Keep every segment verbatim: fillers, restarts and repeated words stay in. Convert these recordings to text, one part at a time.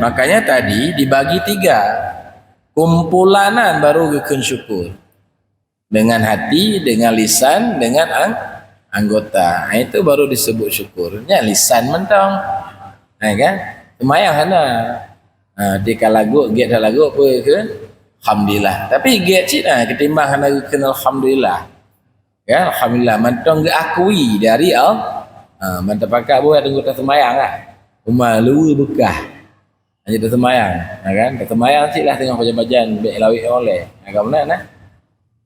Makanya tadi dibagi tiga. Kumpulanan baru geukheun syukur. Dengan hati, dengan lisan, dengan ang-, anggota. Ha, itu baru disebut syukur. Nyan lisan mantong. Ha, kan? Seumayang hana. Ha, di ka lagu, gét that lagu apa ke? Alhamdulillah. Tapi gét cit, ha, ketimbang hana geukheun alhamdulillah. Ya, alhamdulillah. Mantong geuakui dari Allah. Ha, mantong pakat buat anggota seumayang lah. Uma luwe bekah. Hanya teuseumayang, ha kan? Teuseumayang cit lah teungoh pajan-pajan, bèk lawét oleh. Ha, ka meunan, nah.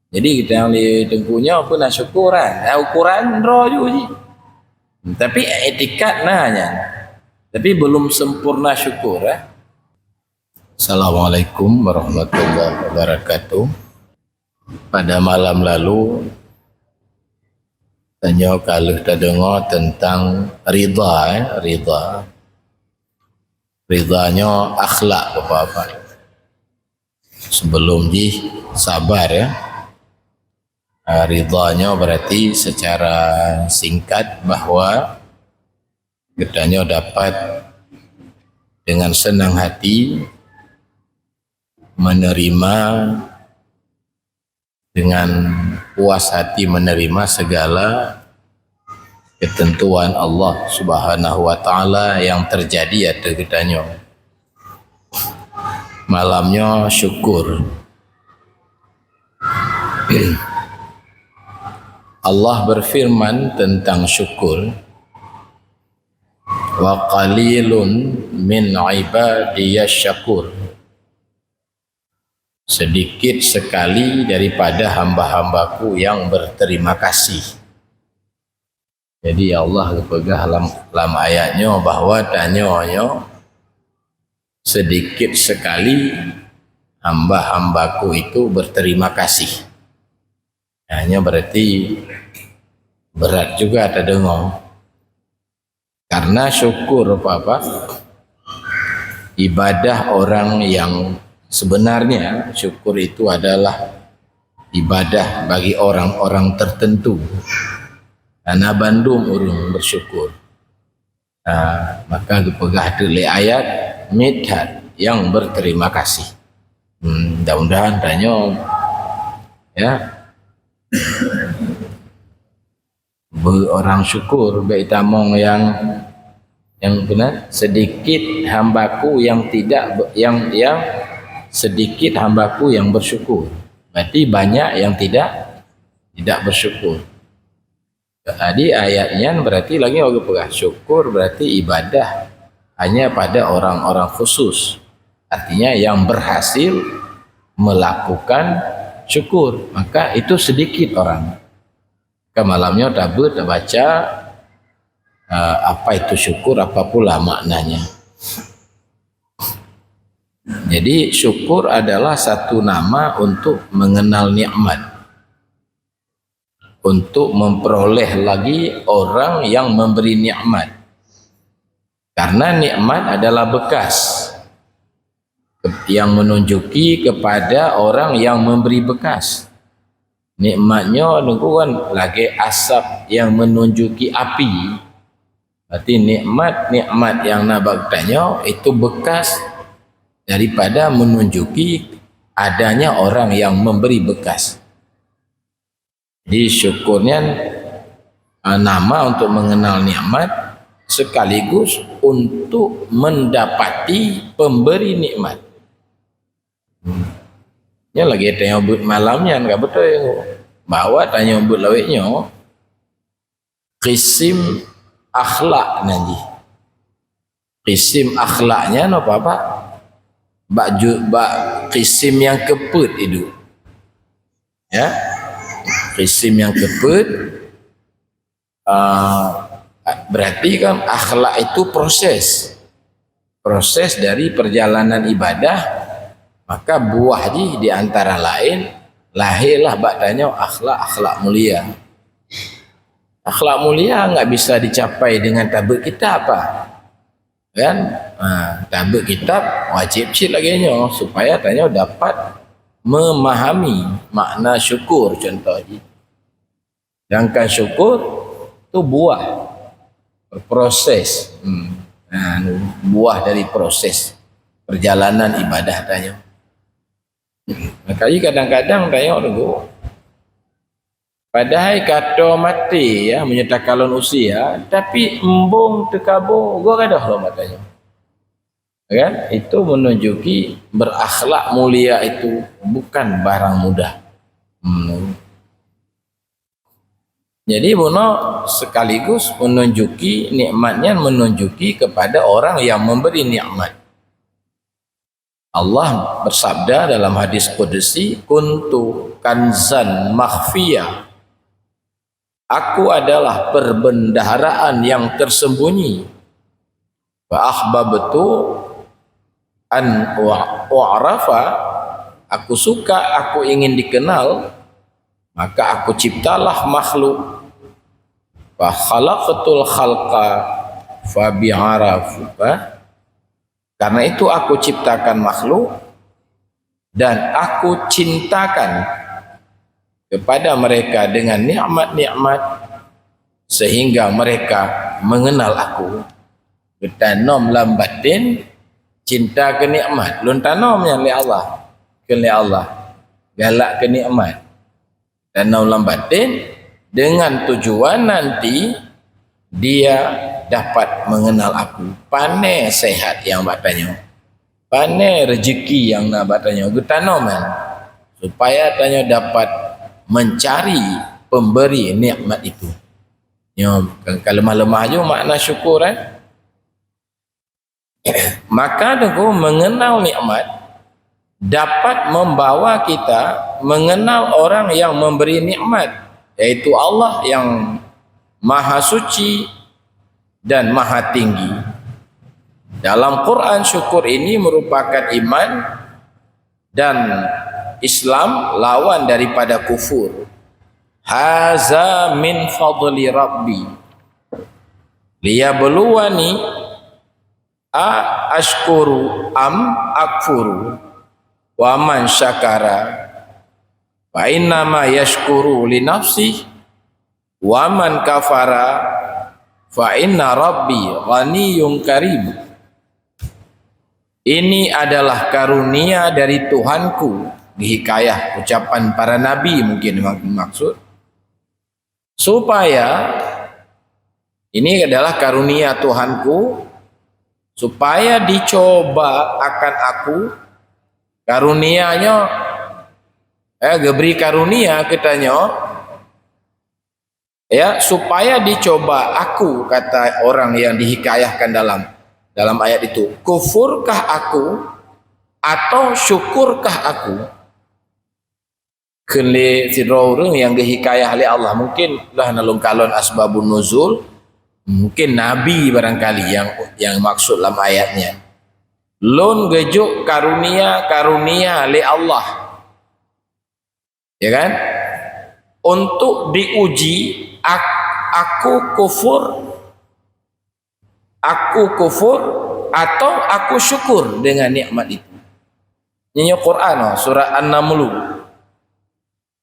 Jadi, kita yang di Teungku nyoe pun na syukur kan? Ha, ukuran droe ju jih. Tapi, iktikad na nyan. Tapi, belum sempurna syukur, eh. Assalamualaikum warahmatullahi wabarakatuh. Pada malam lalu, tanyoe ka lheueh tadeungoe teuntang ridha, eh, ridha. Ridha nyoe akhlak, Bapak-bapak. Sebelum jih sabar, ya. Ah, ridha nyoe berarti secara singkat bahwa geutanyoe dapat dengan senang hati menerima, dengan puas hati menerima segala ketentuan Allah Subhanahu wa Taala yang terjadi ateueh geutanyoe. Malam nyoe syukur. Allah berfirman tentang syukur, "Wa qalilun min ibadiyasy syakur." Sedikit sekali daripada hamba-hambaku yang berterima kasih. Jadi, Allah geupeugah lam, lam ayat nyoe bahwa tanyoe nyoe sedikit sekali hamba-hambaku itu berterima kasih. Nah, nyoe berarti berat juga tadeungoe. Karena syukur, Bapak-bapak, ibadah orang yang sebenarnya, syukur itu adalah ibadah bagi orang-orang tertentu. Karena bandum ureuëng bersyukur. Nah, maka geupeugah teuk lé ayat, "Miet that yang berterima kasih." Hmm, mudah-mudahan tanyoe, ya, beu orang syukur, bèk tamong yang, yang keunan, sedikit hambaku yang tidak be-, yang, yang sedikit hambaku yang bersyukur. Berarti banyak yang tidak, tidak bersyukur. Jadi ayat nyan berarti lagi orang peugah syukur berarti ibadah hanya pada orang-orang khusus. Artinya yang berhasil melakukan syukur, maka itu sedikit orang. Ka malam nyoe tabeuet tabaca, eh, apa itu syukur, apa pula maknanya. Jadi syukur adalah satu nama untuk mengenal nikmat. Untuk memperoleh lagi orang yang memberi nikmat. Karena nikmat adalah bekas yang menunjuki kepada orang yang memberi bekas. Nikmat nyoe nunggu kan lagèe asap yang menunjuki api. Berarti nikmat-nikmat yang na bak tanyoe itu bekas daripada menunjuki adanya orang yang memberi bekas. Jadi syukur nyan, ah, nama untuk mengenal nikmat sekaligus untuk mendapati pemberi nikmat. Hmm. Nyan lagèe tanyoe beuet malam nyan ka beutôi. Bahwa tanyoe beuet lawét nyoe, kisim akhlak nan jih. Kisim akhlak nyan apa, Pak? Bak ju-, bak kisim nyang keupeuet idup. Ya. Kisim nyang keupeuet, ah, berarti kan akhlak itu proses. Proses dari perjalanan ibadah, maka buah jih di antara lain lahirlah bak tanyoe akhlak-akhlak mulia. Akhlak mulia enggak bisa dicapai dengan tabeuet kitab, Pak. Kan? Ha, tabeuet kitab wajib cit lagèe nyoe supaya tanyoe dapat memahami makna syukur contoh jih. Sedangkan syukur tu buah proses. Hmm. Ha, buah dari proses. perjalanan ibadah tanyoe. Maka kadang-kadang tanyoe teungku, padahai ka tô maté, ya, meunyoe takalon usia, tapi embong teukaboe goe gadôh lom tanyoe. Kan? Itu menunjuki berakhlak mulia itu bukan barang mudah. Hmm. Jadi bunoe sekaligus menunjuki nikmat nyan, menunjuki kepada orang yang memberi nikmat. Allah bersabda dalam hadis qudsi, "Kuntu kanzan makhfiyah." Aku adalah perbendaharaan yang tersembunyi. Fa ahbabtu an u'rafa, aku suka, aku ingin dikenal, maka aku ciptalah makhluk. Fa khalaqtul khalqa fa bi'arafu. Karena itu aku ciptakan makhluk dan aku cintakan kepada mereka dengan nikmat-nikmat sehingga mereka mengenal aku. Geutanom lam batin cinta keu nikmat. Lôn tanom nyan lé Allah. Keu lé Allah. Galak keu nikmat. Tanom lam batin dengan tujuan nanti dia dapat mengenal aku. Pané sehat nyang bak tanyoe. Pané rezeki nyang na bak tanyoe geutanom nyan, supaya tanyoe dapat mencari pemberi nikmat itu. Nyoe ka, ka leumah-leumah ju makna syukur, eh. Maka teungku, mengenal nikmat dapat membawa kita mengenal orang yang memberi nikmat, yaitu Allah yang Maha Suci dan Maha Tinggi. Dalam Quran, syukur ini merupakan iman dan Islam lawan daripada kufur. "Haza min fadli Rabbi liyabluwani a ashkuru am akfuru, wa man syakara fa innama yashkuru li nafsih, wa man kafara fa inna rabbi ghaniyyun karim." Ini adalah karunia dari Tuhanku, dihikayah ucapan para nabi mungkin mak-, maksud. Supaya, ini adalah karunia Tuhanku, supaya dicoba akan aku, karunia nyoe, eh, geubri karunia keu tanyoe, ya, supaya dicoba aku, kata orang yang dihikayahkan dalam, dalam ayat itu. Kufurkah aku atau syukurkah aku? Kheun lé sidroe ureuëng nyang geuhikayah lé Allah, mungkin lah na lôn kalon asbabun nuzul, mungkin nabi barangkali yang, yang maksud lam ayat nyan. Lôn geujok karunia-karunia lé Allah. Ya kan? Untuk diuji ak-, aku kufur, aku kufur atau aku syukur dengan nikmat itu. Nyoe Quran, oh, surat An-Namlu.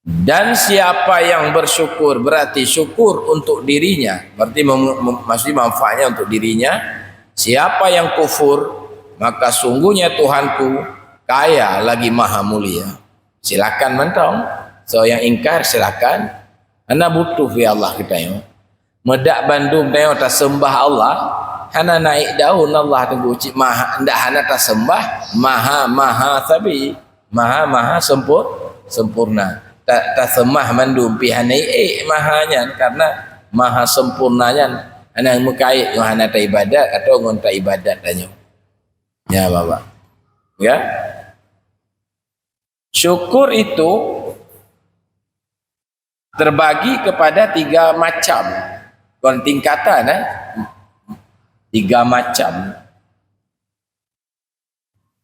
Dan siapa yang bersyukur, berarti syukur untuk dirinya. Berarti mem-, mem-, maksudnya manfaatnya untuk dirinya. Siapa yang kufur, maka sungguhnya Tuhanku kaya lagi maha mulia. Silakan mantong. So, nyang ingkar, silakan. Hana butuh ya Allah kita nyoe. Meudak bandum tanyoe taseumbah Allah, hana naik daun Allah teungku cit maha, ndak hana taseumbah, maha, maha sabe, maha, maha sempur-, sempurna. Ta-, taseumbah mandum pih hana ék maha nyan, karena maha sempurna nyan hana meukait ngon hana taibadat atau ngon taibadat tanyoe. Ya, Bapak. Ya. Syukur itu terbagi kepada tiga macam. Kon tingkatan, eh? Tiga macam.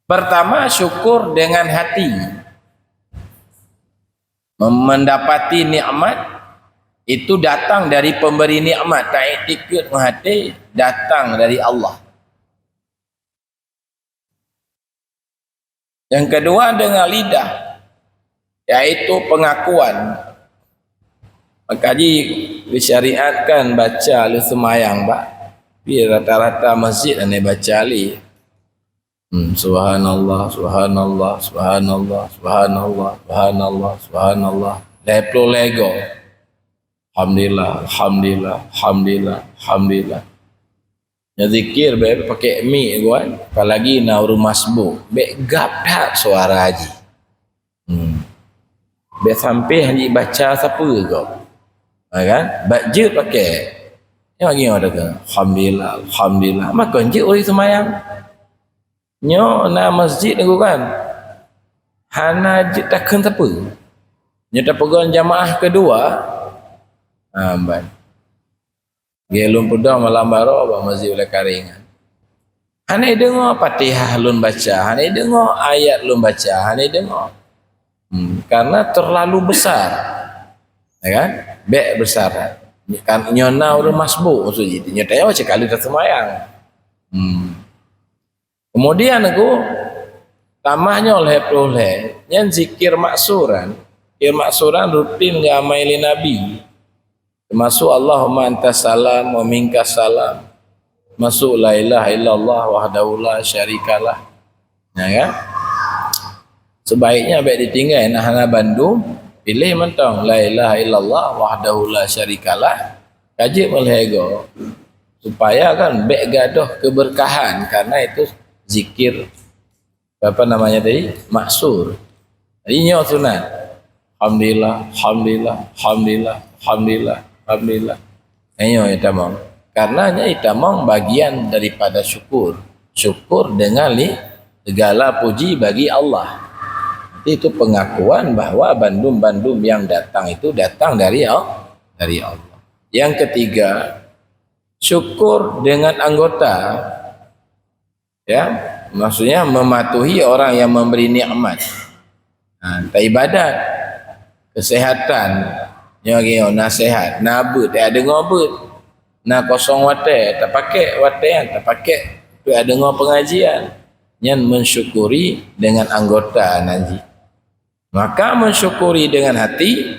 Pertama, syukur dengan hati. Mem-, mendapati nikmat itu datang dari pemberi nikmat. Taiktikeuet meuhati datang dari Allah. Yang kedua dengan lidah, yaitu pengakuan. Maka ji disyariatkan baca lé seumayang, bah. Tapi rata-rata masjid hana baca lé. Hmm, subhanallah, subhanallah, subhanallah, subhanallah, subhanallah, subhanallah. Lhèe ploh lhèe goe. Alhamdulillah, alhamdulillah, alhamdulillah, alhamdulillah. Nyan zikir bèk pakèk mik, kan? Apalagi na ureueng masbuk, bèk gab that suara jih. Hmm. Bèk sampé hana jibaca sapeue gob. Ha, kan? Bak jeuet pakèk. Nyoe lagèe nyoe dah kan. Alhamdulillah, alhamdulillah. Makon jeuet ureueng seumayang. Nyoe na masjid nyoe kan. Hana jeuet takheun sapeue. Nyoe tapeugon jamaah keudua. Ha, ban. Lagèe lôn peudong malam baroe bak Masjid Ulèe Kareng. Hana deungoe Fatihah lôn baca, hana deungoe ayat lôn baca, hana deungoe. Hmm, karena terlalu besar. Ya kan? Bèk besar. Kan nyoe na ureueng masbuk maksud jih. Nyoe tanyoe cit ka lheueh taseumayang. Hmm. Kemudian aku tamah nyoe lhèe ploh lhèe, nyan zikir maksuran. Zikir maksuran rutin geuamai lé Nabi. Teumasuk Allahumma antas salam wa minkas salam. Masuk la ilaha illallah wahdahu la syarikalah. Ya kan? Sebaiknya bèk ditinggai, nah hana bandum, piléh mantong la ilaha illallah wahdahu la syarikalah. Ka jeuet meulhèe goe. Supaya kan bèk gadôh keberkahan, karena itu zikir, apa namanya tadi? Maksur. Jadi nyoe sunat. Alhamdulillah, alhamdulillah, alhamdulillah, alhamdulillah, alhamdulillah. Nyoe itamong. Karena nyan itamong bagian daripada syukur. Syukur dengan li-, segala puji bagi Allah. Itu pengakuan bahwa bandum-bandum yang datang itu datang dari Al-, dari Allah. Yang ketiga, syukur dengan anggota. Ya, maksudnya mematuhi orang yang memberi nikmat. Ha, entah ibadat, kesehatan, nyoe lagèe nyoe, na seuhat, na beuet, tadeungoe beuet. Na kosong watèe, tapakèk watèe nyan, tapakèk tadeungoe pengajian. Nyan mensyukuri dengan anggota na jih. Maka mensyukuri dengan hati,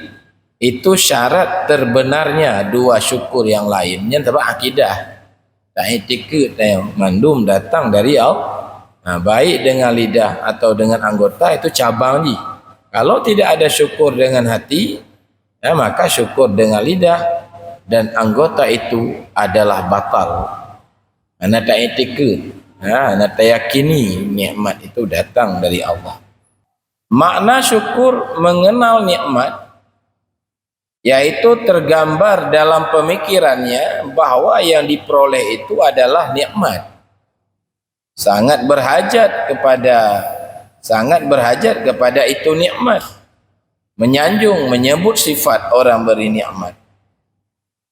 itu syarat terbenarnya dua syukur yang lain. Nyan sabab akidah. Taiktikeuet teuh mandum datang dari Allah. Nah, baik dengan lidah atau dengan anggota, itu cabang jih. Kalau tidak ada syukur dengan hati, ya, maka syukur dengan lidah dan anggota itu adalah batal. Hana taiktikeuet, ha, hana tayakini nikmat itu datang dari Allah. Makna syukur mengenal nikmat, yaitu tergambar dalam pemikirannya bahwa yang diperoleh itu adalah nikmat. Sangat berhajat kepada, sangat berhajat kepada itu nikmat. Menyanjung, menyebut sifat orang beri nikmat.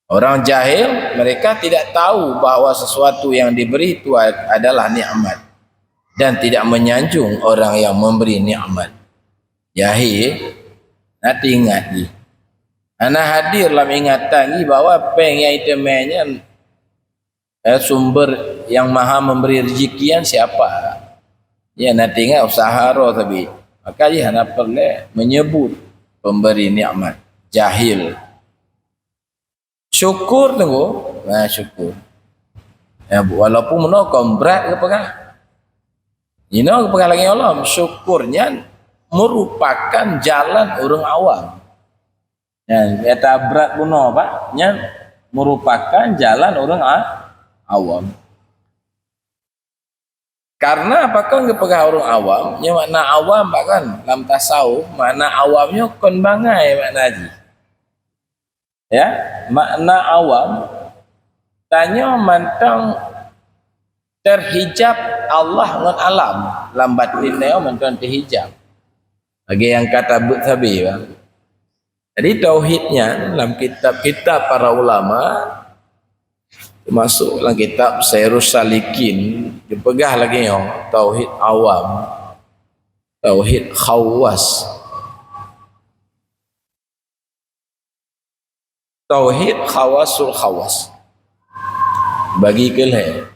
Orang jahil, mereka tidak tahu bahwa sesuatu yang diberi itu a-, adalah nikmat dan tidak menyanjung orang yang memberi nikmat. Jahil, na teuingat jih. Hana hadir lam ingatan jih bahwa péng nyang iteumé nyan, eh, sumber yang maha memberi rezeki nyan siapa. Ya, na teuingat usaha droe sabe. Maka jih hana peureulèe menyebut pemberi nikmat. Jahil. Syukur teungku. Nah, syukur. Ya, walaupun meunoe kon brat geupeugah. Inoe geupeugah lagèe nyoe lom, syukur nyan merupakan jalan ureueng awam. Nyan, kata brat bunoe, Pak, nyan merupakan jalan ureueng a-, awam. Karena pakon geupeugah ureueng awam, nyoe makna awam, Pak, kan? Lam tasawuf, makna awam nyoe kon bangai makna jih. Ya, makna awam, tanyoe mantong terhijab Allah ngon alam. Lam batin nyoe mantong terhijab. Lagèe nyang ka tabeuet sabe, Pak. Jadi, tauhid nyan lam kitab-kitab para ulama, teumasuk lam kitab Sairus Salikin, geupeugah lagèe nyoe, tauhid awam, tauhid khawas, tauhid khawasul khawas. Bagi keu lhèe.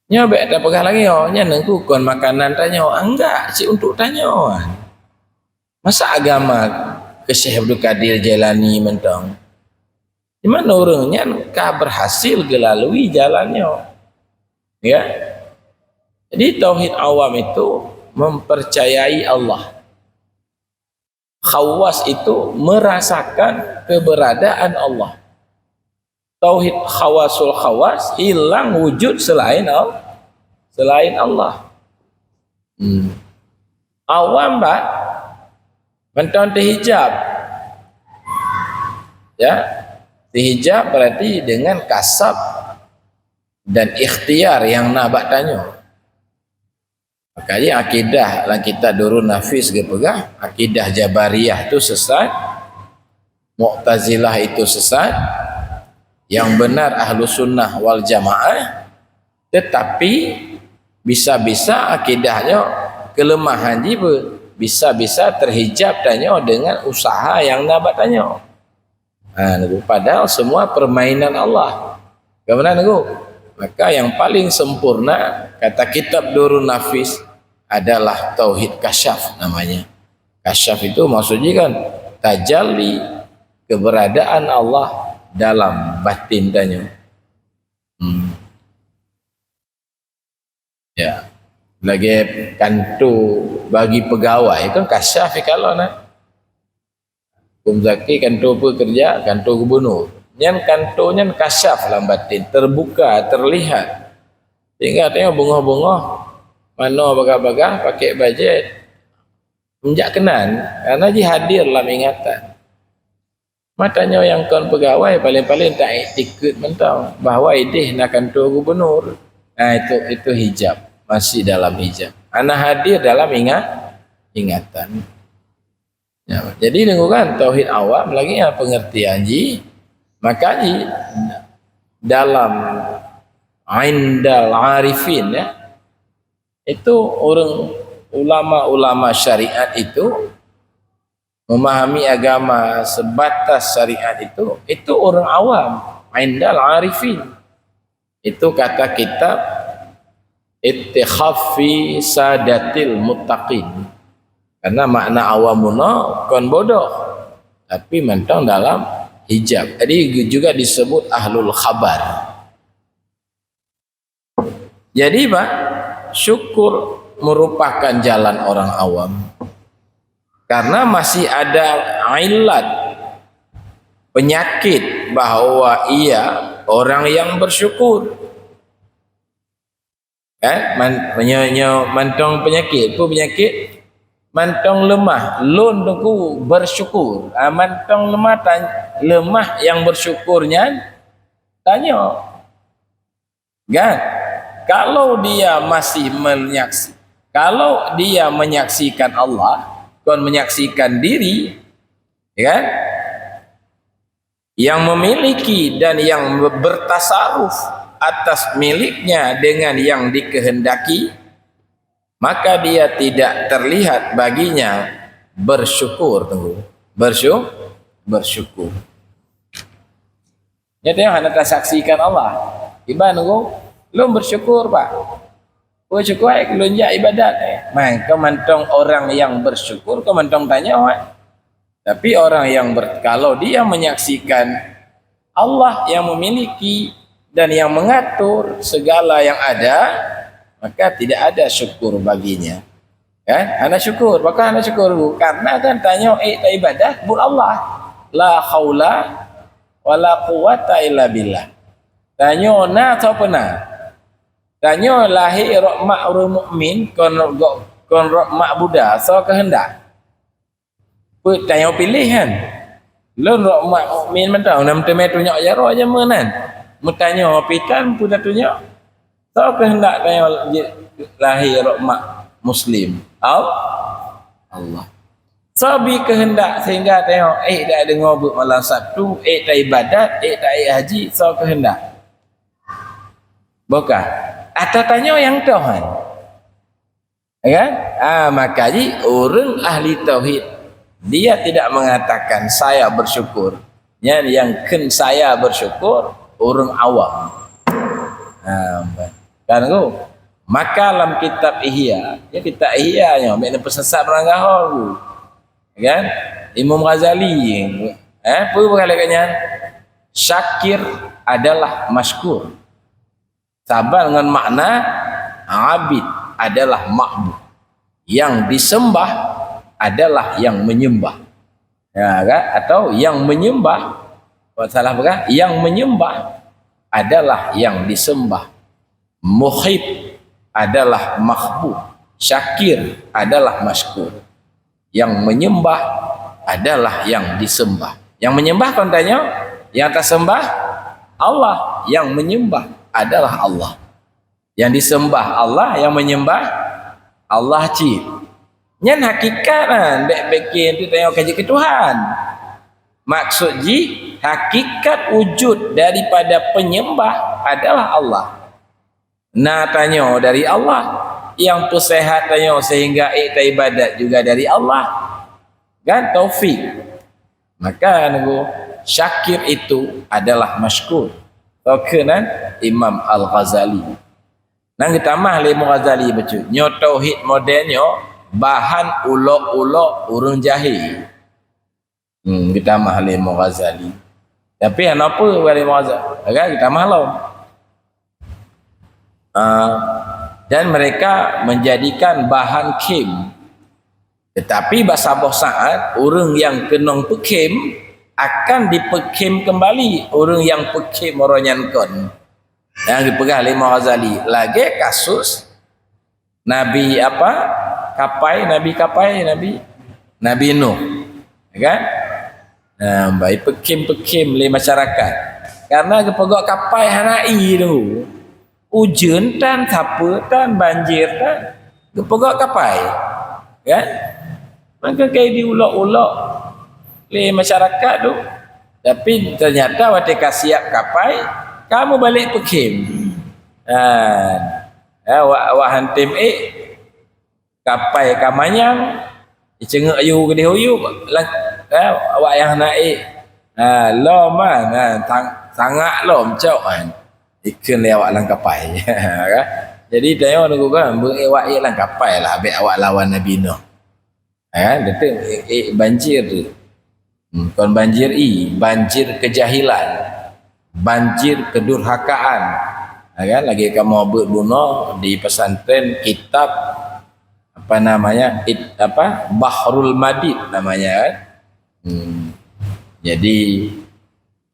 Nyoe bèk tapeugah lagèe nyoe, nyan teungku kon makanan tanyoe, anggak cit untuk tanyoe. Masa agama keu Syekh Abdul Qadir Jailani mantong? Di mana ureueng nyan ka berhasil geulalui jalan nyoe? Ya. Di tauhid awam itu mempercayai Allah. Khawas itu merasakan keberadaan Allah. Tauhid khawasul khawas, hilang wujud selain Allah, selain Allah. Hmm. Awam, bah, mantong teuhijab. Ya, teuhijab berarti dengan kasab dan ikhtiar nyang na bak tanyoe. Maka jih akidah lam kitab Durun Nafis geupeugah, akidah Jabariyah tu sesat, Mu'tazilah itu sesat, yang benar Ahlu Sunnah wal Jamaah, tetapi bisa-bisa akidah nyoe keuleumahan jih, bisa-bisa teuhijab tanyoe deungon usaha nyang na bak tanyoe. Ha, padahal semua permainan Allah. Bagaimana, Teungku? Maka yang paling sempurna, kata kitab Durun Nafis, adalah tauhid kasyaf namanya. Kasyaf itu maksudnya kan tajalli keberadaan Allah dalam batin tanyoe. Hmm. Ya. Lagèe kanto bagi pegawai kan kasyaf ikalon, eh. Hukum Zaki kanto pekerja, kanto gubernur. Nyan kanto nyan kasyaf lam batin, terbuka, terlihat. Sehingga tengok beungoh-beungoh, manoe bagah-bagah, pakai bajet. Meujak keunan, karena jih hadir lam ingatan. Mata nyoe nyang kon peugawai, paling-paling taiktikeuet mantong bahwa ideh na kanto gubernur. Nah, itu, itu hijab, masih dalam hijab. Hana hadir dalam ingat, ingatan. Ya, jadi, Teungku, kan, tauhid awam lagèe nyan pengertian jih, maka jih dalam indal arifin, ya, itu ureueng ulama-ulama syariat itu memahami agama sebatas syariat itu, itu ureueng awam, indal arifin. Itu kata kitab Ittikhaf fi Sadatil Muttaqin. Karena makna awam meunoe kon bodoh, tapi mantong dalam hijab. Jadi juga disebut ahlul khabar. Jadi, bah, syukur merupakan jalan orang awam. Karena masih ada ilat, penyakit, bahwa ia orang yang bersyukur. Eh, man-, nyo-, nyo mantong penyakit. Apa penyakit? Mantong lemah. Lôn Teungku bersyukur. Ah, mantong lemah tan-, lemah nyang bersyukur nyan, tanyoe. Kan? Kalau dia masih menyaksi-, kalau dia menyaksikan Allah, kon menyaksikan diri, ya kan? Yang memiliki dan yang bertasaruf atas miliknya dengan yang dikehendaki, maka dia tidak terlihat baginya bersyukur, Teungku. Bersyu-, bersyukur. Nyan tanyoe hana tasaksikan Allah. Iban, Teungku, lôn bersyukur, Pak. Bersyukur, eh, lôn jak ibadat, eh. Man, kon mantong orang yang bersyukur, kon mantong tanyoe, eh. Tapi orang yang ber-, kalau dia menyaksikan Allah yang memiliki dan yang mengatur segala yang ada, maka tidak ada syukur baginya. Kan? Hana syukur. Pakon hana syukur? Karena kan tanyoe ék taibadat buet Allah. La haula wala quwwata illa billah. Tanyoe na soe peue na? Tanyoe lahé rot mak ureueng mukmin, kon rot go-, kon rot mak Buddha, soe keuheundak? Peue tanyoe piléh kan? Lôn rot mak mukmin mantong, na meuteumé tunyok jaroe jameun nyan. Meutanyoe pitan peue tatunyok? Soe keuheundak tanyoe lahé rot mak muslim? Al-, Allah. Soe bi keuheundak sehingga tanyoe ék tadeungoe beuet malam Sabtu, ék taibadat, ék taék haji, soe keuheundak? Bukon. Ata tanyoe nyang toh nyan. Ya kan? Ah, maka jih ureueng ahli tauhid, dia tidak mengatakan, "Saya bersyukur." Nyan nyang kheun "saya bersyukur" ureueng awam. Ah, kan, Teungku? Maka lam kitab Ihya, ya, kitab Ihya nyoe, bèk neupeusasat meuranggaho, Teungku. Ya kan? Imam Ghazali, eh, peue keuhai lagèe nyan? Syakir adalah masykur. Saban ngon makna abid. adalah ma'bud. Yang disembah adalah yang menyembah. Ya, kan? Atau yang menyembah, salah peugah, yang menyembah adalah yang disembah. Muhib adalah mahbub. Syakir adalah masykur. Yang menyembah adalah yang disembah. Yang menyembah kon tanyoe, yang tasembah Allah, yang menyembah adalah Allah. Yang disembah Allah, yang menyembah Allah cit. Nyan hakikat kan, bèk, bèk keu tanyoe ka jeuet keu Tuhan. Maksud jih, hakikat wujud daripada penyembah adalah Allah. Na tanyoe dari Allah, nyang peusehat tanyoe sehingga ék taibadat juga dari Allah. Kan taufik. Maka nunggu syakir itu adalah masykur. Toh keunan Imam Al-Ghazali. Nang geutamah lé Imam Ghazali bacut. Nyoe tauhid model nyoe bahan ulok-ulok ureuëng jahé. Hmm, geutamah lé Imam Ghazali. Tapi hana peue lé Imam Ghazali. Kan geutamah lom. Ah, dan mereka menjadikan bahan khim. Tetapi bak saboh saat, ureuëng nyang keunong peukhim akan dipeukhim keumbali ureuëng nyang peukhim uroe nyan kon. Nyang geupeugah lé Imam Ghazali, lagée kasus Nabi apa? Kapai, Nabi Kapai, Nabi, Nabi Nuh. Ya kan? Nah, bai peukhim-peukhim lé masyarakat. Karena geupeugah kapai hana ie tu. Ujeuen tan, sapeue tan, banjir tan, geupeugah kapai. Kan? Maka kai diulok-ulok lé masyarakat tu. Tapi ternyata watée ka siap kapai, ka meubalek peukhim. Ha. Ya, wak, wak hantem ék, kapai ka manyang, iceungek yue keudeh u yup, la-, ya, awak nyang hana ék. Ha, lom kan, ha, sang-, sangak lom cok kan. Ikheun lé awak lam kapai. Kan? Jadi tanyoe nunggu kan, beu ék awak ék lam kapai lah, bèk awak lawan Nabi Nuh. Ha, betul, ék, ék banjir tu. Hmm, kon banjir ie, banjir kejahilan, banjir kedurhakaan. Ha, kan? Lagée kamoe beuet bunoe di pesantren kitab apa namanya? It, apa? Bahrul Madid namanya kan. Hmm. Jadi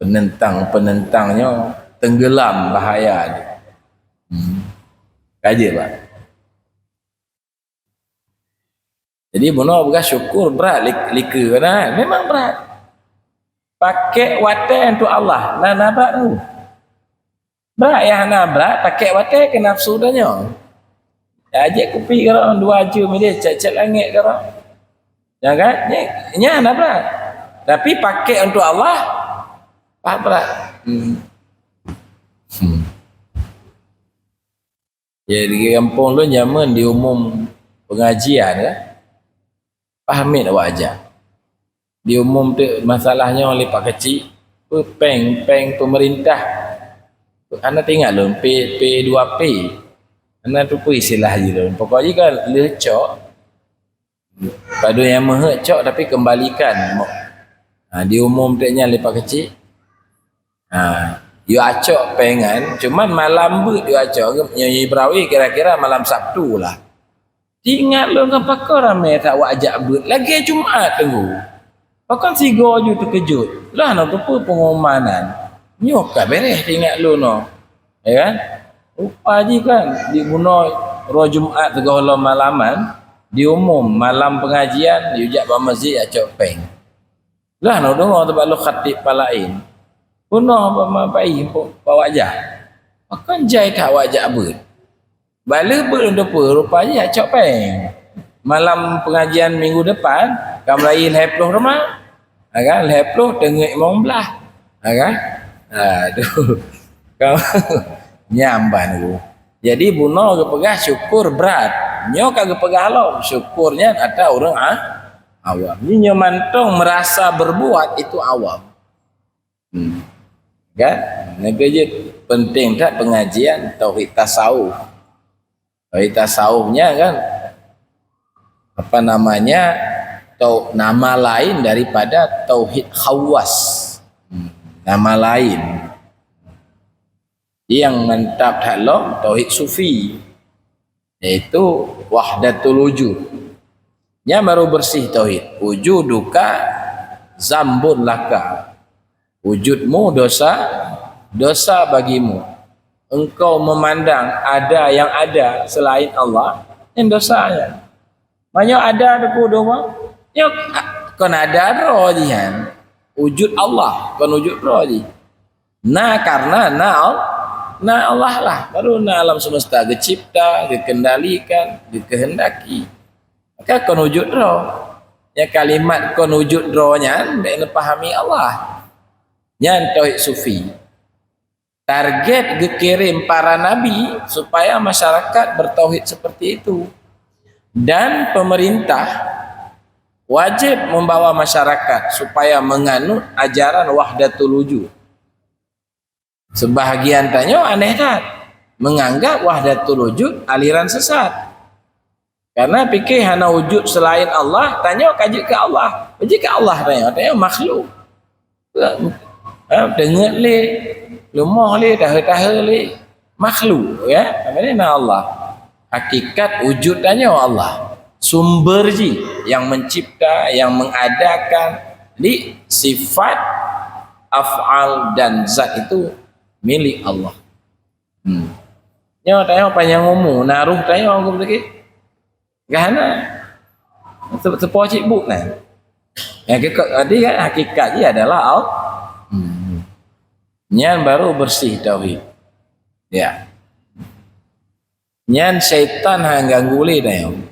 penentang-penentangnya tenggelam bahaya dia. Hmm. Kaji, Pak. Jadi bunoe peugah syukur brat lik-, like keunan. Memang brat. Pakai watée untuk Allah. Nah, nah brat tu. Brat nyang hana brat, pakai watée keu nafsu tanyoe. Ya, jeuet kupi keudroe, dua jeuem ilée, cét-cét langét keudroe. Ya kan? Nyan, nyan hana brat. Tapi pakai untuk Allah, paih brat. Hmm. Hmm. Ya, di gampông lôn jameun diumum pengajian kan. Paih miet awak aja. Diumum tu masalah nyoe lé Pak Keuchik, peuet péng, péng pemerintah. Hana teuingat lôn, P, P dua P. Hana teupeue istilah jih lôn. Pokok jih kan lheueh cok, padub nyang meuheuet cok tapi kembalikan. Ha, diumum teuk nyan lé Pak Keuchik. Ha, yue acok péng nyan, cuman malam beuet yue acok, nyoe, nyoe beurawe kira-kira malam Sabtu lah. Teuingat lôn kan pakon ramé that awak jak beuet, lagée Jumat teunggu. Pakon sigoe ju teukeujot. Lah na teupeue pengumuman nyan. Nyoe ka béréh teuingat lôn nyoe. Ya kan? Rupa jih kan, di bunoe roh Jumat sigohlom malaman, diumum malam pengajian, yue jak bak masjid acok péng. Lah na deungoe teuh bak lôn khatib palaén. Bunoe bak ma-, bai, bak wajah. Pakon jai that awak jak beuet. Bak lheueh beuet lôn teupeue, rupa jih acok péng. Malam pengajian minggu depan, ka meurayeuk lhée ploh teuma. Ha kan? Lhée ploh teungeut limong blaih. Ha kan? Aduh. Ka nyamban ku. Jadi bunoe geupeugah syukur brat. Nyoe ka geupeugah lom, syukur nyan ata ureuëng a-, awam. Nyoe mantong merasa berbuat itu awam. Hmm. Kan? Nyoe jeuet penting that pengajian tauhid tasawuf. Tauhid tasawuf nyan kan, apa namanya, tau-, nama lain daripada tauhid khawas. Hmm. Nama lain. Nyang mantap that lom tauhid sufi. Yaitu wahdatul wujud. Nyan baru bersih tauhid. Wujuduka zambun laka. Wujudmu dosa, dosa bagimu. Engkau memandang ada yang ada selain Allah, nyan dosa nyan. Meunyoe ada Teungku dua, nyoe kon ada droe jih nyan. Wujud Allah, kon wujud droe jih. Na karena na Al-, na Allah lah. Baru na alam semesta geucipta, geukendalikan, geukehendaki. Maka kon wujud droe. Ya, kalimat kon wujud droe nyan bèk neupahami Allah. Nyan tauhid sufi. Target geukirém para nabi supaya masyarakat bertauhid seperti itu. Dan pemerintah wajib membawa masyarakat supaya menganut ajaran wahdatul wujud. Sebahagian tanyoe aneh that, menganggap wahdatul wujud aliran sesat. Karena pikir hana wujud selain Allah, tanyoe ka jeuet keu Allah. Jeuet keu Allah tanyoe, tanyoe makhluk. Ha, deungeut lé, leumoh lé, tahe-tahe lé. Makhluk, ya. Apa ni? Na Allah. Hakikat wujud tanyoe Allah. Sumber jih yang mencipta, yang mengadakan. Jadi, sifat, af'al dan zat itu milik Allah. Hmm. Nyoe tanyoe panyang umu, na roh tanyoe anggô lagèe. Ka hana. Se-, seupôt cit buet na. Nyang keu-, jadi kan hakikat jih adalah Allah. Hmm. Nyan baru bersih tauhid. Ya. Nyan syaitan han ganggu lé tanyoe.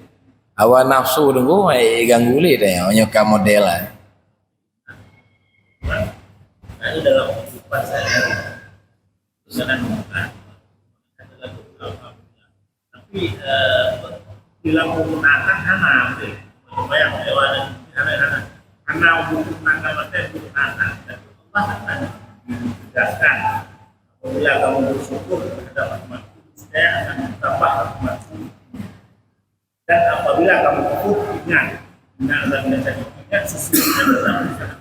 Hawa nafsu Teungku, eh, ganggu lé tanyoe. Nyoe ka model lah. Jadi dalam kehidupan sehari-hari, dengan, dengan, tapi, eh, perilaku meunan hana, betul. Bayang, hana, hana, hana untuk mengangkat mata, untuk mengangkat. Tapi Allah akan menegaskan, apabila kamu bersyukur terhadap nikmat, saya akan menambah nikmat. Dan apabila kamu kufur, ingat, ingat dan ingat sesuatu yang dalam sana.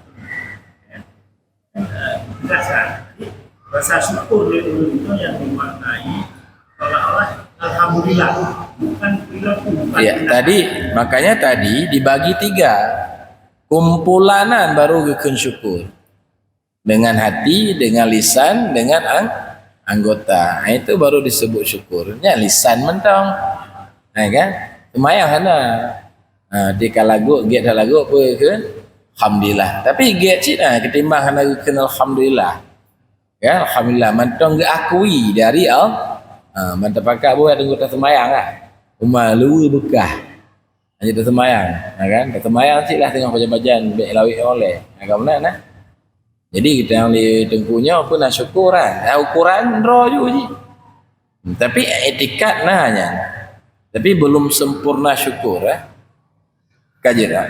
Ya. Eh, biasa. Jadi, rasa syukur di ulun itu yang dimaknai seolah-olah alhamdulillah, bukan perilaku, bukan Ya, tindakan. Tadi, makanya tadi dibagi tiga. Kumpulanan baru geukheun syukur. Dengan hati, dengan lisan, dengan ang-, anggota. Ha, itu baru disebut syukur. Nyan lisan mantong. Ha, kan? Seumayang hana. Ha, di ka lagot, gét that lagot, peue kheun? Alhamdulillah. Tapi gét cit na ketimbang hana geukheun alhamdulillah. Ya, alhamdulillah. Mantong geuakui dari Allah. Ha, mantong pakat buet anggota seumayang lah. Uma luwe beukah. Hanya taseumayang, ha kan? Taseumayang cit lah teungoh pajan-pajan, bèk lawét oleh. Ha, ka meunan, nah. Jadi, kita yang di Teungku nyoe pun na syukur, kan? Ha, ukuran droe ju jih. Tapi, iktikad na nyan. Tapi, belum sempurna syukur, eh. Ka jeuet, ah.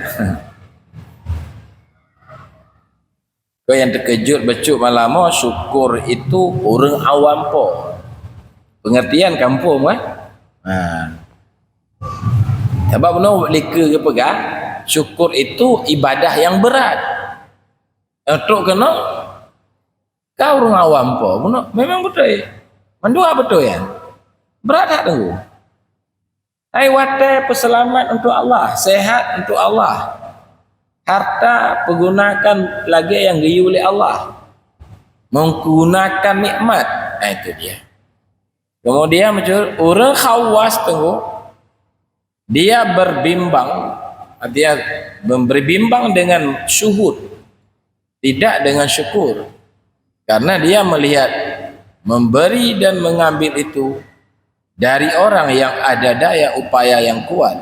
Keu nyang teukeujot bacut malam nyoe, syukur itu ureueng awam po. Pengertian kampung, kan? Ha. Sabab bunoe lika geupeugah, syukur itu ibadah yang berat. Nyang trok keunoe, ka ureueng awam po. Bunoe memang beutôi. Mandua beutôi, kan? Berat that teungku. Hai watèe peuseulamat untuk Allah, sehat untuk Allah. Harta peugunakan lagèe nyang geuyue lé Allah. Menggunakan nikmat. Nah, itu dia. Kemudian muncul ureueng khawas teungku. Dia berbimbang, dia berbimbang dengan syuhud, tidak dengan syukur. Karena dia melihat memberi dan mengambil itu dari orang yang ada daya upaya yang kuat,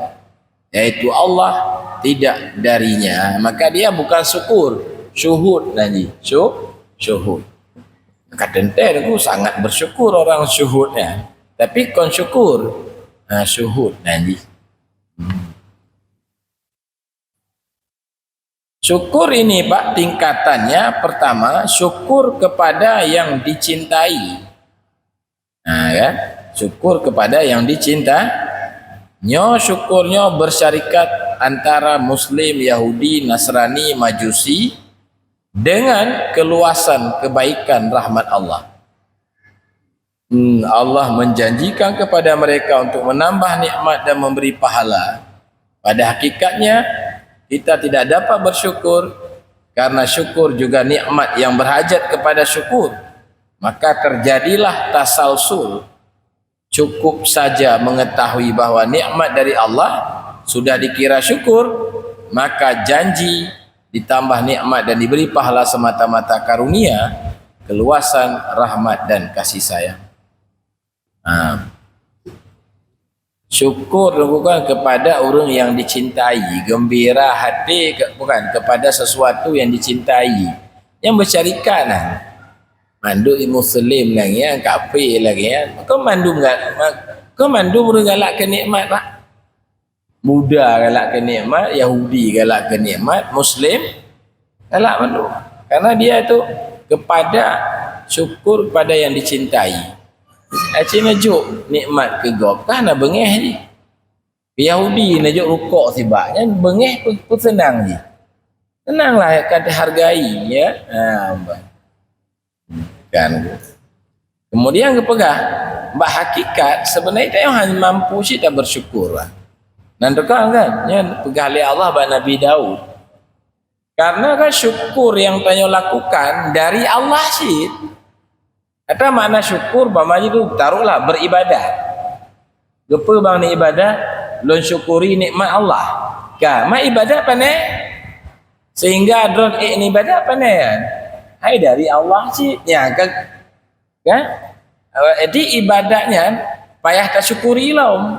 yaitu Allah, tidak darinya, maka dia bukan syukur, syuhud nan jih. Syu-, syuhud. Ka teuntèe teungku sangat bersyukur orang syuhud nyan. Tapi kon syukur, ha, syuhud nan jih. Hmm. Syukur ini, Pak, tingkatannya pertama, syukur kepada yang dicintai. Nah, kan? Syukur kepada yang dicinta. Nyoe syukur nyoe bersyarikat antara Muslim, Yahudi, Nasrani, Majusi dengan keluasan kebaikan rahmat Allah. Hmm, Allah menjanjikan kepada mereka untuk menambah nikmat dan memberi pahala. Pada hakikatnya, kita tidak dapat bersyukur karena syukur juga nikmat yang berhajat kepada syukur. Maka terjadilah tasalsul. Cukup saja mengetahui bahwa nikmat dari Allah sudah dikira syukur, maka janji ditambah nikmat dan diberi pahala semata-mata karunia, keluasan rahmat dan kasih sayang. Ha. Syukur bukan kepada orang yang dicintai, gembira hati ke-, bukan kepada sesuatu yang dicintai. Yang bersyarikat lah. Mandum muslim lagi kan, kafir lagi kan. Kau mandum ga-, ma-, kau mandum ureueng galak keu nikmat, Pak. Buddha galak keu nikmat, Yahudi galak keu nikmat, Muslim galak mandum. Karena dia tu kepada syukur pada yang dicintai. Aci neujok nikmat keu gob, kan na beungéh jih. Yahudi neujok rukok sibak, nyan beungéh pun, pun seunang jih. Seunang lah kan dihargai, ya. Ha, bah. Kan. Kemudian geupeugah, bak hakikat, sebenarnya tanyoe hana mampu cit tabersyukur. Nan teuka kan, nyan peugah lé Allah bak Nabi Daud. Karena kan syukur yang tanyoe lakukan dari Allah cit. Ata makna syukur, bak maji tu, taruhlah beribadat. Geupeu bang ni ibadat, lôn syukuri nikmat Allah. Ka, ma ibadat pane? Sehingga droe ék ibadat pane kan? Hai dari Allah cit. Nya kan? Kan? Jadi ibadat nyan payah tasyukuri lom.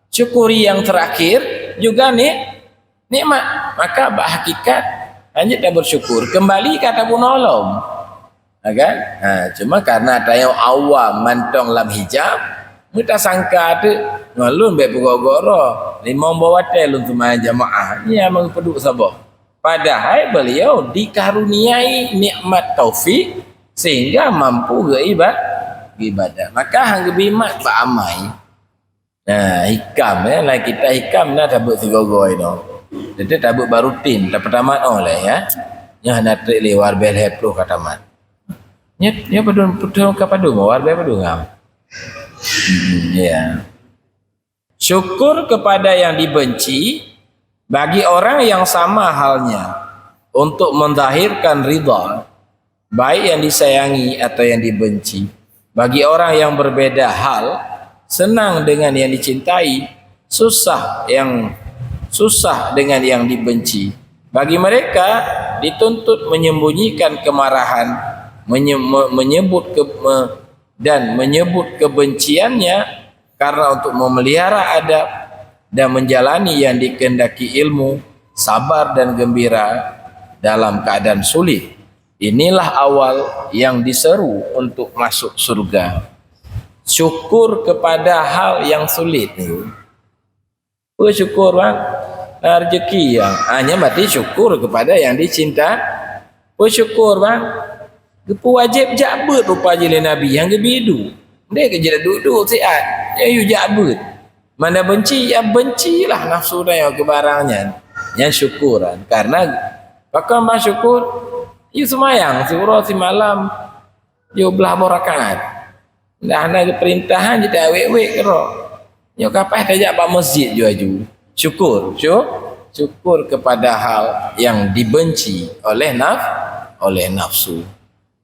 Syukuri yang terakhir juga ni nikmat. Maka bak hakikat, lanjut dah bersyukur. Kembali kata bunoe lom. Ha, kan? Ha, cuma karena tanyoe awam mantong lam hijab, meutasangka teuk ngon lôn bék peugoe-goe droe. Limong boh watèe lôn seumayang jamaah, nyan meupeuduek saboh. Padahai beliau dikaruniai nikmat taufik sehingga mampu geuiba-, geuibadat. Maka han geubri mat bak amai. Nah, hikam, ya, lam kitab hikam na tabeuet sigoe-goe inoe. Jadi tabeuet baru tin, tapeutamat oh lé, ya. Nyoe hana trép lé, warbée lhée ploh ka tamat. Nyoe, nyoe padum, padum ka padum, warbée padum ngam. Hmm, ya. Syukur kepada yang dibenci bagi orang yang sama halnya untuk menzahirkan ridha, baik yang disayangi atau yang dibenci. Bagi orang yang berbeda hal, senang dengan yang dicintai, susah yang, susah dengan yang dibenci. Bagi mereka, dituntut menyembunyikan kemarahan, menye-, me-, menyebut ke-, me-, dan menyebut kebenciannya karena untuk memelihara adab dan menjalani yang dikehendaki ilmu, sabar dan gembira dalam keadaan sulit. Inilah awal yang diseru untuk masuk surga. Syukur kepada hal yang sulit ni. Peue syukur, bang? Na rezeki, ya. Ah, nyan berarti syukur kepada yang dicinta. Peue syukur, bang? Geupeuwajéb jak beuet rupa jih lé Nabi nyang geubi duek. Ndék keu jeuet duek-duek siat. Ya, yue jak beuet. Mana benci, ya bencilah nafsu tanyoe keu barang nyan. Nyan syukur kan. Karena pakon bang syukur? Yue seumayang siuroe simalam. Yue blaih boh rakaat. Dah na geupeurintah han jitawék-wék keudroe. Nyoe ka paih tajak bak masjid ju aju. Syukur, syu-, syukur kepada hal yang dibenci oleh naf-, oleh nafsu.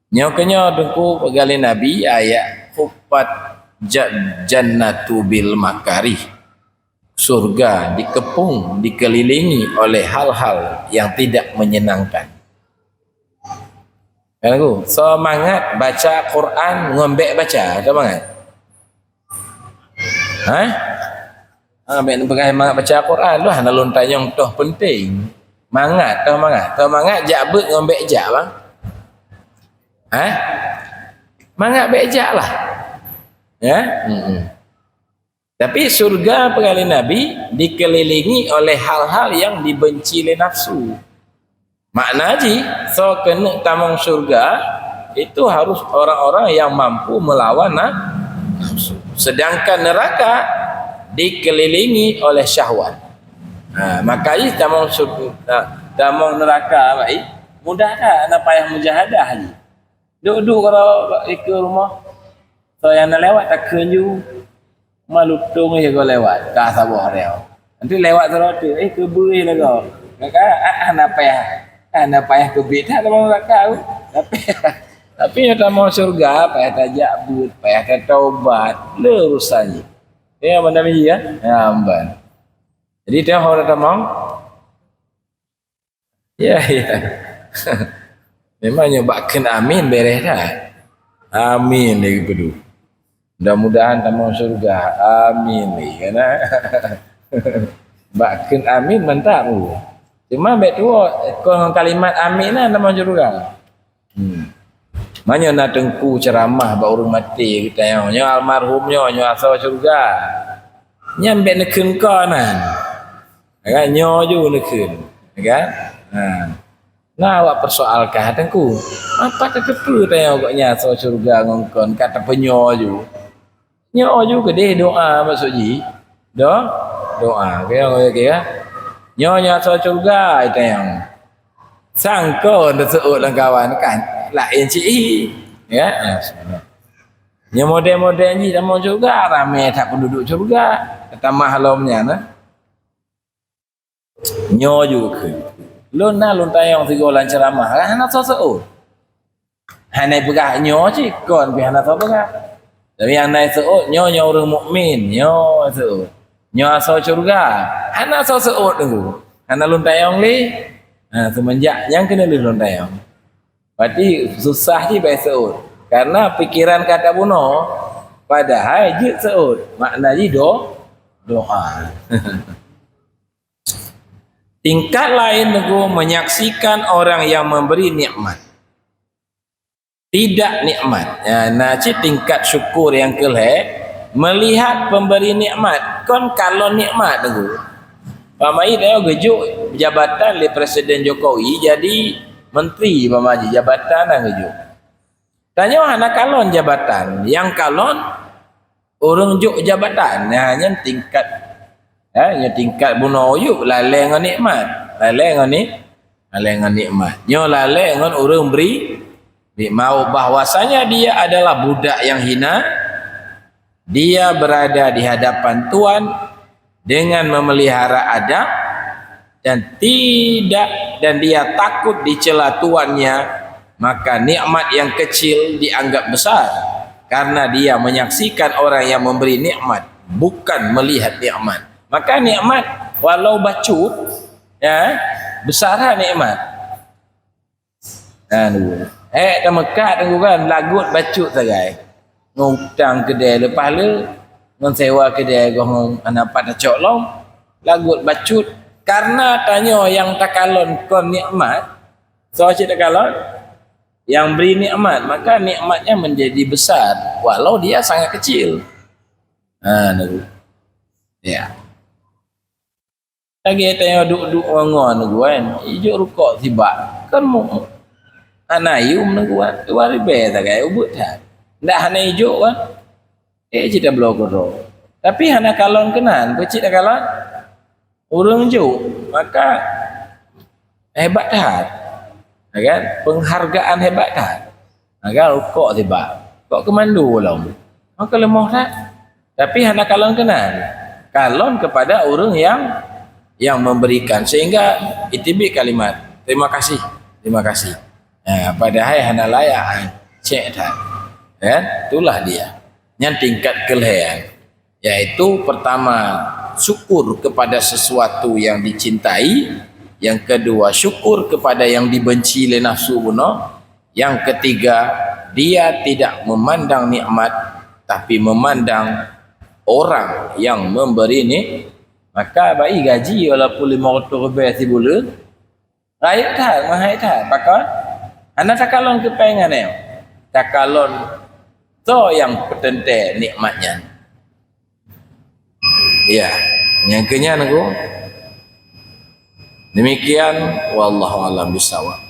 Nyoe keunyoe Teungku peugah lé Nabi ayat hufat ja-, jannatu bil makarih. Surga dikepung, dikelilingi oleh hal-hal yang tidak menyenangkan. Kan aku, so mangat baca Quran ngon bék baca, so mangat. Ha? Ha, bék neupeugah mangat baca Quran, lu hana lôn tanyong toh penting. Mangat, toh mangat. Toh mangat jak beuet ngon bék jak, bang. Ha? Mangat bék jak lah. Ya? Hmm. Tapi syurga peugah lé Nabi dikelilingi oleh hal-hal yang dibenci lé nafsu. Makna jih, soe keuneuk tamong syurga, itu harus orang-orang yang mampu melawan na-, nafsu. Sedangkan neraka dikelilingi oleh syahwat. Ha, maka jih tamong syurga, tamong neraka, baik, mudah that, hana payah mujahadah jih. Duek-duek keudroe bak dikeue rumoh. Soe nyang na lewat takheun ju, ma lutông ya go lewat ka saboh reung. Nanti lewat sidroe teuk, eh, keubeue lagoe. Maka, ah, ah, hana payah, ah, hana payah keubiet that tamong neraka. Tapi, tapi nyang tamong syurga, payah tajak beuet, payah tataubat, le urusan jih. Ya, mana biji ya? Ya, amban. Jadi, teuh orang tamong. Ya, ya. Memang nyoe bak kheun amin bereh that. Amin lagi pedu. Mudah-mudahan tamong syurga. Amin lagi, kan? Bak kheun amin mantap tu. Cuma bek tu, kon ngon kalimat amin lah tamong syurga. Hmm. Meunyoe na teungku ceramah bak ureueng maté geutanyoe, nyoe almarhum nyoe, nyoe asoe syurga. Nyan bek neukheun ko nan. Kan nyoe ju neukheun, kan? Ha. Nah, awak persoalkan teungku. Apa tateupeue tanyoe gobnyan asoe syurga ngon kon ka tapeunyoe ju. Nyoe ju keudeh doa maksud jih. Do, doa. Oke, oke, oke, ya. Nyoe nyoe asoe syurga itanyong. Sangko dah seuôt lam kawan kan. Laén cit. Ya. Nyoe model-model jih tamong syurga, ramé that penduduk syurga. Tamah lom nyan, eh. Nyoe ju kheun. Lôn na lôn tanyong sigoe lam ceuramah, hana soe seuôt. Hana peugah nyoe cit, kon pih hana soe peugah. Tapi nyang na seuôt, nyoe, nyoe ureueng mukmin, nyoe seuôt. Nyoe asoe syurga, hana soe seuôt teungku. Hana lôn tanyong lé. Ha, seumenjak nyan keuneuk lheueh lôn tanyong. Berarti susah jih bak seuôt. Karena pikiran ka tabunoe, padahai jeuet seuôt. Makna jih do-, doa. Tingkat laén teungku menyaksikan orang yang memberi nikmat. Tidak nikmat. Ya, na cit tingkat syukur nyang keu lhèe, melihat pemberi nikmat, kon kalon nikmat teungku. Pamai tanyoe geujok jabatan lé Presiden Jokowi jadi menteri, pamai jabatan nyang geujok. Tanyoe hana kalon jabatan, nyang kalon ureueng jok jabatan, nah, nyan tingkat, ha, nyan tingkat bunoe yub, lalè ngon nikmat. Lalè ngon ni-, lalè ngon nikmat. Nyoe lalè ngon ureueng bri, bri mau bahwasanya dia adalah budak yang hina, dia berada di hadapan Tuhan dengan memelihara adab dan tidak, dan dia takut dicela tuannya, maka nikmat yang kecil dianggap besar karena dia menyaksikan orang yang memberi nikmat, bukan melihat nikmat. Maka nikmat walau bacut, ya, besar nikmat. Nah, tu. Eh, tameukat tu kan, lagot bacut sagai. Ngon utang keudè leupah le, ngon sewa keudè goh ngon hana pat tacok lom. Lagot bacut. Karena tanyoe nyang takalon kon nikmat, soe cit takalon? Yang beri nikmat, maka nikmatnya menjadi besar, walau dia sangat kecil. Ha, tu. Ya. Lagèe tanyoe duek-duek ngon-ngon ngon, ijok rukok sibak. Kan mu-, hana yum ngon, dua ribèe sagai ubeut that. Ndak hana ijok kan? Eh, cit tabloe keudroe. Tapi hana kalon keunan, peue cit takalon? Ureueng jok, maka hebat that. Ya kan? Penghargaan hebat that. Nah, kan rukok tiba. Kok keumandua lom? Maka leumoh that. Tapi hana kalon keunan. Kalon kepada ureueng yang, yang memberikan. Sehingga iteubiet kalimat, "Terima kasih, terima kasih." Nah, padahai hana layak, cek that. Kan? Itulah dia. Nyan tingkat keu lhèe. Yaitu pertama, syukur kepada sesuatu yang dicintai. Yang kedua, syukur kepada yang dibenci lé nafsu bunoe. Yang ketiga, dia tidak memandang nikmat, tapi memandang orang yang memberi ni. Maka bak gaji walaupun lima ratus ribèe sibuleuen, rayeuk that, meuhai that, pakon? Hana takalon keu péng nyan, takalon soe nyang peuteuntèe nikmat nyan. Ya, nyang keu nyan aku. Demikian, wallahu a'lam bishawab.